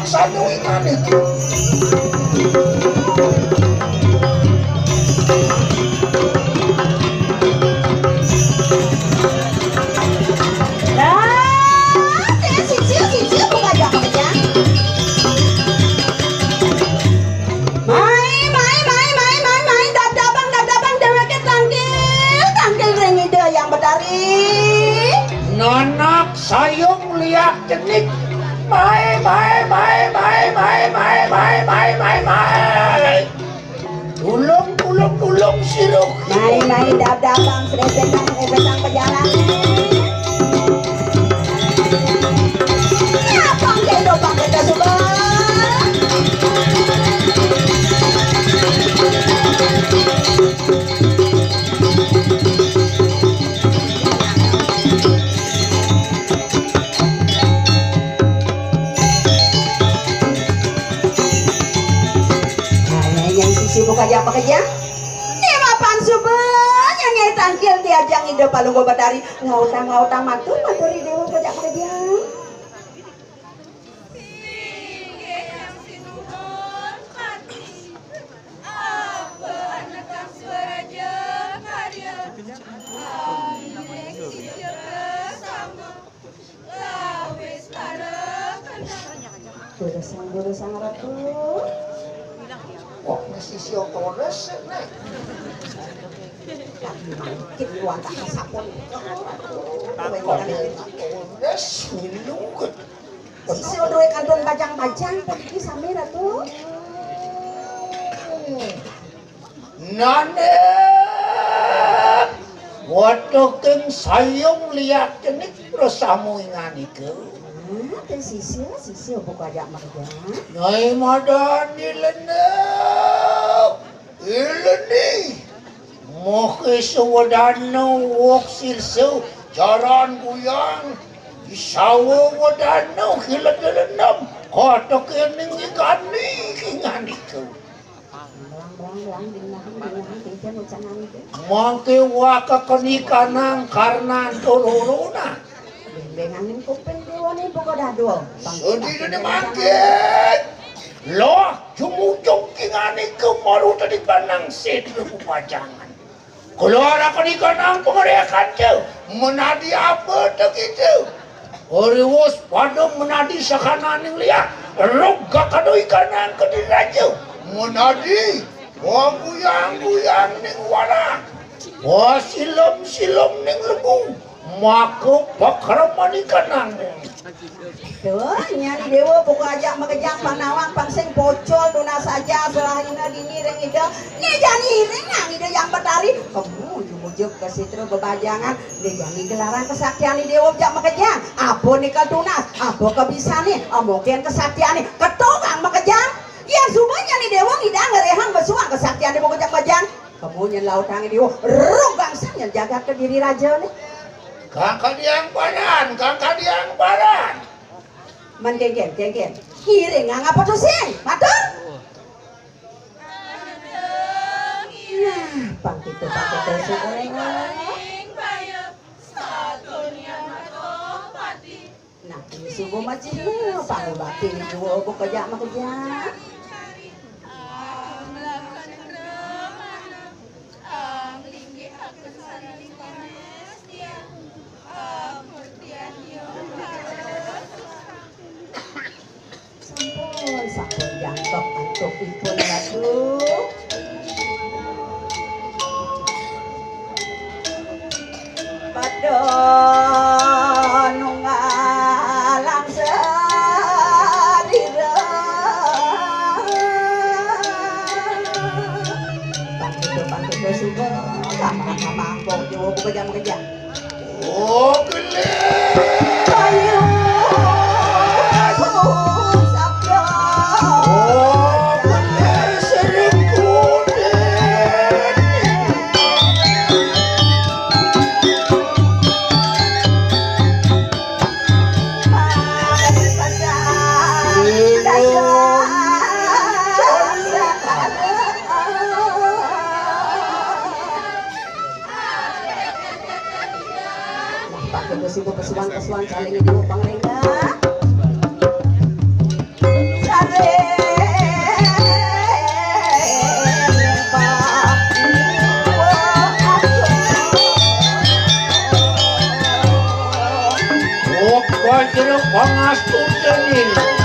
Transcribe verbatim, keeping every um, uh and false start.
Saluingan iki. Lah, sing siu, sing siu, buka aja, buka aja. Mai, mai, mai, mai, mai, mai, dadabang, dadabang, déwéké tangkil, tangkil ring Ida Hyang Betari. Nanak sayung liak cenik. Mai, mai, mai, mai. Tulung, tulung, tulung siruh. Mai, mai, dadabang, srepetang, srepetang pejalan. Apa yang lo pakai dah suka? Nah, Nyai, Nyai sisi buka aja apa kerja? Né mapan suba, Nyai, Nyai tangkil diajang Ida Palungguh Betari. Ngautang, ngautang matur, matur Ida Déwa kerja apa kerja? Inggih, Hyang Sinuhun, pati. Apa anekan swaraja karya? Awiring sija sama. Lawis para kenang. Durusang, durusang Ratu. Kok masih sio terus, nek? Mangkit wantah sapun. Terus, minum. Sisi duwe kantun bajang-bajang, puniki sami, Ratu. Nanek, watuking sayung liak cenik prasamu inganika. Nah, ten sisi, sisi buka ajak merja. Nyai madani lenep. Ileni. Mohe sawedana wok sirsa jaran guyang. Isawa wedana hilet-hilenem. Kata kening igani kinganika. Belang, belang, belang, dingahang, dingahang, dingahang, ucangan itu. Mangke waka kenikanang karnan tolorona. Beng-benganing kuping déwané buka dadua. Sedidene mangke. Loh, jumujug kinganika maru tadi kanang sedra pupajangan. Keluar apa di kanang pengeriakan tu? Menadi apa tu kita? Riwus pada menadi sakananing liak. Rug gakado ikanang kediri raja. Menadi. Wong guyang-guyang ning warang. Wah, silem-silem ning lembu. Maka pakramanika nang. Duh, nyai Déwa buka ajak makejang panawang pang sing pocol tunas saja selahina dini ring Ida. Né jani iring nang Ida Hyang Betari. Kemu jumujug ka sitra bebajangan. Né jani gelaran kesaktiané Déwa jak makejang. Apa né ka tunas, apa ka bisané, amogen kesaktiané. Keto kang makejang. Yén suba nyai Déwa ngidang ngrehang besuang kesaktiané makejang-makejang. Kemu nyén lautang Déwa, rug gangsang nyén jagat kediri rajané. Kang kadiang paran, kang kadiang paran. Men kénkén, kénkén. Ngiring ngapa tusing? Matur. Nah, pang kitu, pang kitu, suka. Nah, ini subuh macam ni, pang bakti ni dua buka jak makejang. Sampun, sampun jangkep antuk ipun Ratu. Pada nunggalang sarira. Pangkita, pangkita suba, kamang-kamang kok Jawa buka jam kerja. Oh, gelé. Ayo. Sabda. Oh, gelé, sering kuning. Nah, pakai besi, pesuan, pesuan, saling itu, Bang Rengga. Pangastuti nila.